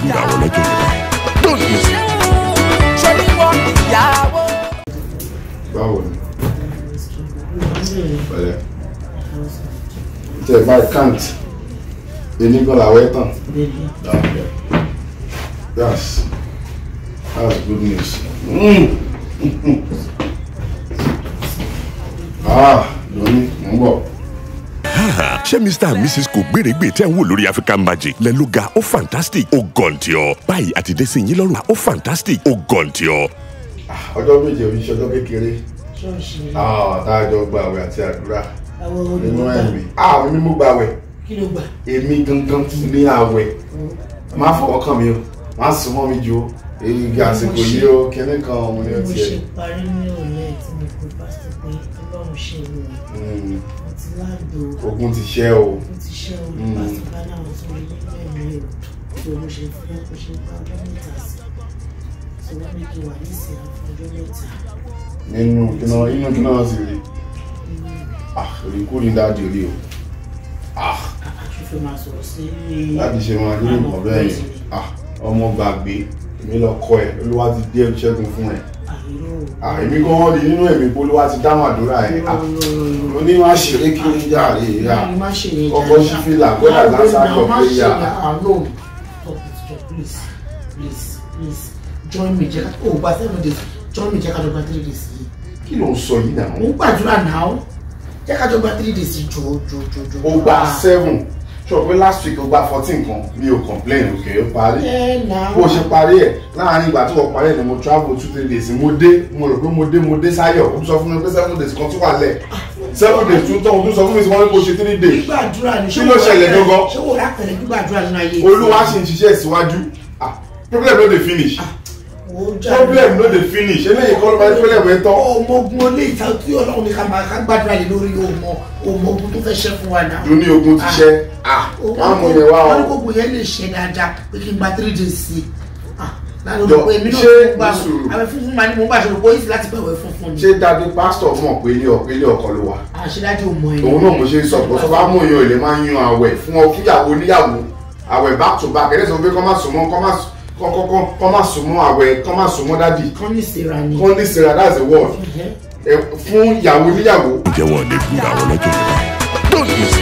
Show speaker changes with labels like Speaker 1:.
Speaker 1: gbúra wọn lọ́jọ́ yẹn báyìí? Don't miss it.
Speaker 2: Ṣé ní wọ́n ìyàwó.
Speaker 3: Báwo ni? Pẹ̀lẹ́. Tẹ báyìí count. Èmi gan làwẹ̀ tán. That's good news. Ah, lóní, mò ń bọ̀.
Speaker 1: Ṣé Mr and Mrs kò gbèrègbè tẹ́ ń wò lórí African Magic lẹ́nu ga ó fantastic ó gọ̀ǹtì ọ́ báyìí àti dé sí yín lọ́rùn ó fantastic ó gọ̀ǹtì ọ́.
Speaker 3: Ọjọ́ méje ò ní ṣe ọjọ́ kékeré. Tá a jọ gba àwẹ̀ àti àdúrà. Nínú ẹ̀mí. Èmi mú gba àwẹ̀.
Speaker 4: Kí ló gbà?
Speaker 3: Èmi gangan ní àwẹ̀. Má fọwọ́ kàn mí o, má sún mọ́ mi jù o. Èyí àsìkò yìí o, kíní kan ọmọ ní ọtí ẹ̀.
Speaker 4: Mo ṣe parí ní òlẹ̀ tí mo pe pásítọ̀ pé Ọlọ́run ṣe wò ó. Mo ti láàdó.
Speaker 3: Ogun ti ṣẹ́ o.
Speaker 4: Ogun ti ṣẹ́ o. Pásítọ̀ bá náà wọ́n tún rí nínú ẹ̀mí o. Tó mo ṣe fún mo ṣe gba ọjọ́ mẹ́ta sí. Tó wọ́n ní kí wà nísìnyí fún ọjọ́ mẹ́ta.
Speaker 3: Nínú kíná inú kíná wọ́n sì rí. Òrìkúri ń dáàdì rí o.
Speaker 4: Àṣùfẹ́ máa sọ̀rọ̀ sí.
Speaker 3: Láti ṣe máa ní nǹkan bẹ́ẹ̀ yẹn. Ọmọ gbàgbé. Èmi lọ kọ ẹ, Olúwa ti dé ìṣẹ́gun fún ẹ. Èmi gan wọ́n rí nínú ẹ̀mí pé Olúwa ti dáhùn àdúrà ẹ. Mo ní má ṣeré kí n jàre yá. Ọkọ̀ ṣí fìlà gbọ́dọ̀ lásà kọ̀ pé yá.
Speaker 4: Please, please, please join me. Jẹ́ ká o gba 7 days. Join me, jẹ́ ká jọ gba 3 days yìí.
Speaker 3: Kí ló ń sọ yìí náà?
Speaker 4: Mo ń gbàdúrà náà. Jẹ́ ká jọ gba 3 days yìí, jọ jọ jọ jọ.
Speaker 3: O gba 7. Sọ pé last week o gba 14 kan, mi ò complain, okay, ó parí. Bó ṣe parí ẹ̀ láàárín ìgbà tí wọ́n parí ẹ̀ ni mo travel 2-3 days, mo dé, mo rò pé mo dé sáyọ̀, ó sọ fún mi pé 7 days kan tún wà lẹ̀. 7 days tún tán, o tún sọ fún mi tí wọ́n ní kó ṣe 3 days.
Speaker 4: Gbígbàdúrà ni.
Speaker 3: Kí ló ṣẹlẹ̀ gangan?
Speaker 4: Ṣé wò lápẹ̀rẹ̀ gbígbàdúrà nínú ayé?
Speaker 3: Olúwa ṣì ń ṣiṣẹ́ síwájú. Problem no dey finish. Problem no dey finish. Eléyìí kọ́ ló máa ń problem ẹ̀ tán.
Speaker 4: Ọmọ ogun olè ìta tí Ọlọ́run ní ká máa ká gbàdúrà lé lórí, ọmọ ọmọ ogun tó fẹ́ ṣẹ́ fún wa náà.
Speaker 3: Dùn ní ogun ti ṣẹ́. Wọ́n mú yẹn wá o.
Speaker 4: Wọ́n ní gbogbo yẹn lè ṣe dáadáa pé kí n gba 3 days sí i. Láàrin olùkọ́ èmi náà fún gbà àwẹ̀ funfun máa ní mo ń gbà ṣe olùkọ́ yìí láti bẹ̀wẹ̀ funfun ni.
Speaker 3: Ṣé dáadé pásítọ̀ mọ̀ pé ilé ọkọ ló wà?
Speaker 4: Àṣedájú ò mọ ẹ̀.
Speaker 3: Òun náà mo ṣe ń sọ pé sọ bá mú èèyàn ilé máa ń yan àwẹ̀ fún ọ fúnyàwó oníyàwó àwẹ̀ back to back ẹ̀rẹ́ sọ pé kọ́ má sùn mọ́ kọ́ má sùn mọ́ àwẹ̀ kọ́ má sùn mọ́ daddy.
Speaker 4: Kọ́ ní ìsera ni.
Speaker 3: Kọ́ ní ìsera, that's the word. Fún ìyàwó oníyàwó.
Speaker 1: Ǹjẹ́ wọn lè gbúra wọn lọ́jọ́ yẹn báyìí? Don't miss it.